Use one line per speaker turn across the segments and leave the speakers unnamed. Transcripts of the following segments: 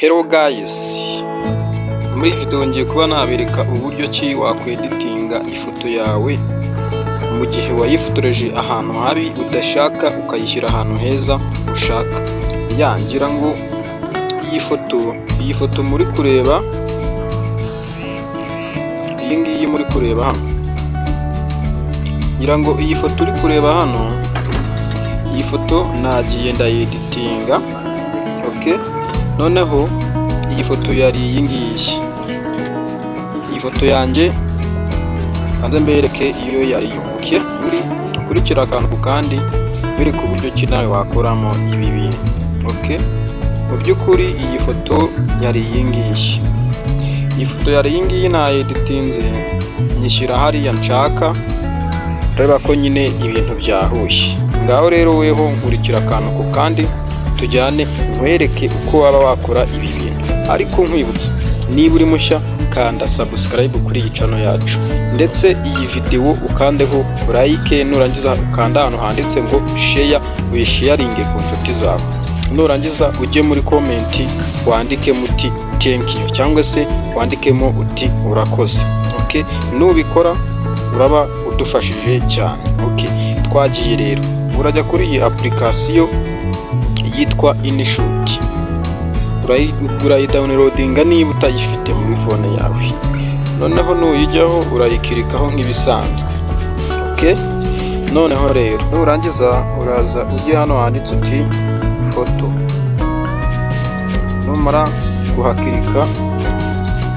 Hello guys, muri iyi video ngiye kuba nabereka uburyo ki wakweditinga ifoto yawe mu gihe wayifotoreje ahantu habi udashaka, ukayishyira ahantu heza ushaka. Ya, ngira ngo iyi foto muri kureba, iyi ngiyi muri kureba hano, ngira ngo iyi foto uri kureba hano, iyi foto nagiye ndayeditinga. Okay, noneho iyi foto yari iyi ngiyi, iyi foto yanjye hanze mbereke iyo yari yo. Okay, muri ukurikira akantu ku kandi, bereka uburyo ki nawe wakoramo ibi bintu. Okay, mu by'ukuri iyi foto yari iyi ngiyi, iyi foto yari iyi ngiyi, nayeditinze nyishyira hariya nshaka, ureba ko nyine ibintu byahuye. Ngaho rero weho nkurikira akantu ku kandi, tujyane nkwereke uko waba wakora ibi bintu. Ariko nkwibutsa, niba uri mushya, kanda subscribe kuri iyi channel yacu, ndetse iyi video ukandeho like. Nurangiza ukanda ahantu handitse ngo share, uyisharinge ku nshuti zawe. Nurangiza ujye muri comment wandikemo uti "Thank you" cyangwa se wandikemo uti "Urakoze". Okay, nubikora uraba udufashije cyane. Okay, twagiye rero. Urajya kuri iyi application yitwa InShot, urayidownloadinga niba utayifite muri phone yawe. Noneho nuyijyaho urayikirikaho nk'ibisanzwe. Okay, noneho rero nurangiza uraza ujye hano handitse uti "Photo". Numara kuhakirika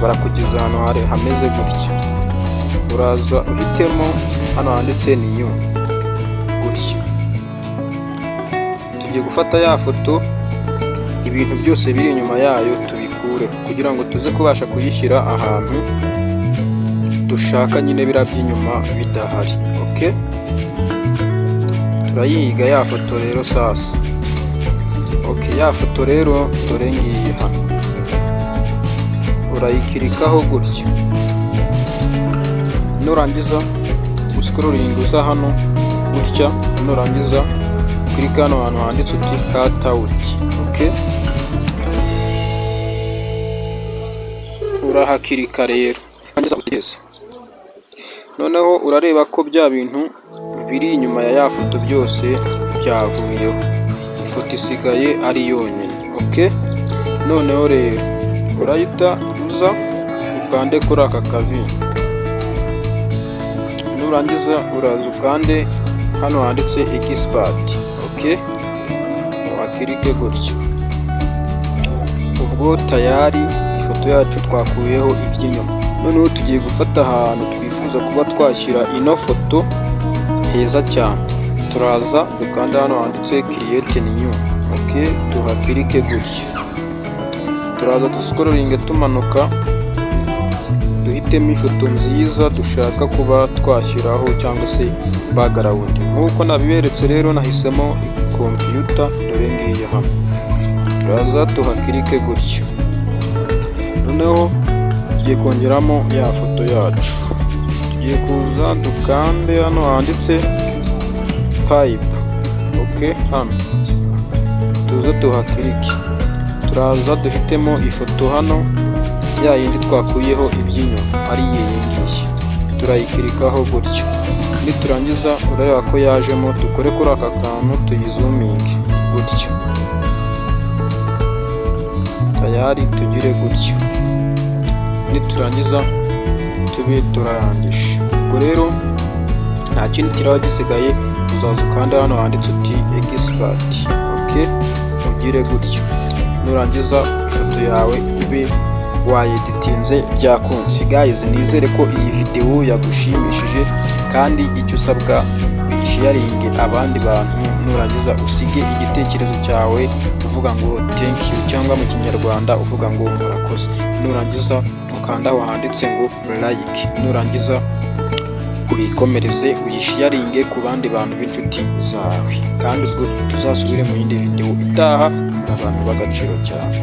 barakugeza ahantu hari hameze gutya. Uraza uhitemo hano handitse "New" gutya. Tugiye gufata ya foto, ibintu byose biri inyuma yayo tubikure kugira ngo tuze kubasha kuyishyira ahantu dushaka, nyine biriya by'inyuma bidahari. Okay, turayiga ya foto rero sasa. Okay, ya foto rero dore ngiyi hano, urayikirikaho gutyo. Nurangiza uscrollinga uza hano gutya, nurangiza click hano hantu handitse uti "Cut out". Okay, urahakirika rero, urangiza utegereze. Noneho urareba ko bya bintu biri inyuma ya ya foto byose byavuyeho, ifoto isigaye ari yonyine. Okay, noneho rero urahita uza ukande kuri aka kavi. Nurangiza uraza ukande hano handitse "Export". Okay, wakirike gutyo. Ubwo tayari ifoto yacu twakuyeho iby'inyuma. Noneho tugiye gufata ahantu twifuza kuba twashyira ino foto heza cyane. Turaza dukanda hano handitse "Create new". Okay, tuhakirike gutyo. Turaza duscrollinge tumanuka, duhitemo ifoto nziza dushaka kuba twashyiraho cyangwa se background. Nk'uko nabiberetse rero, nahisemo kompiyuta, dore ngiyi hano. Turaza tuhakirike gutyo. Noneho tugiye kongeramo ya foto yacu. Tugiye kuza dukande hano handitse "Pipe". Okay, hano tuze tuhakirike. Turaza duhitemo ifoto hano, ya yindi twakuyeho iby'inyuma, ari iyi ngiyi. Turayikirikaho gutyo. Niturangiza urareba ko yajemo. Dukore kuri aka kantu, tuyizoominge gutyo. Tayari tugire gutyo. Niturangiza tube turarangije. Ubwo rero nta kindi kiraba gisigaye, uzaza ukanda hano handitse uti "Export". Okay, ugire gutyo. Nurangiza ifoto yawe ube wayeditinze byakunze. Guys, nizere ko iyi videwo yagushimishije, kandi icyo usabwa, uyisharinge abandi bantu. Nurangiza usige igitekerezo cyawe uvuga ngo "Thank you" cyangwa mu Kinyarwanda uvuga ngo "Murakoze". Nurangiza ukanda aho handitse ngo "Like". Nurangiza ubikomereze, uyisharinge ku bandi bantu b'inshuti zawe, kandi ubwo tuzasubire mu yindi videwo itaha. Muri abantu b'agaciro cyane.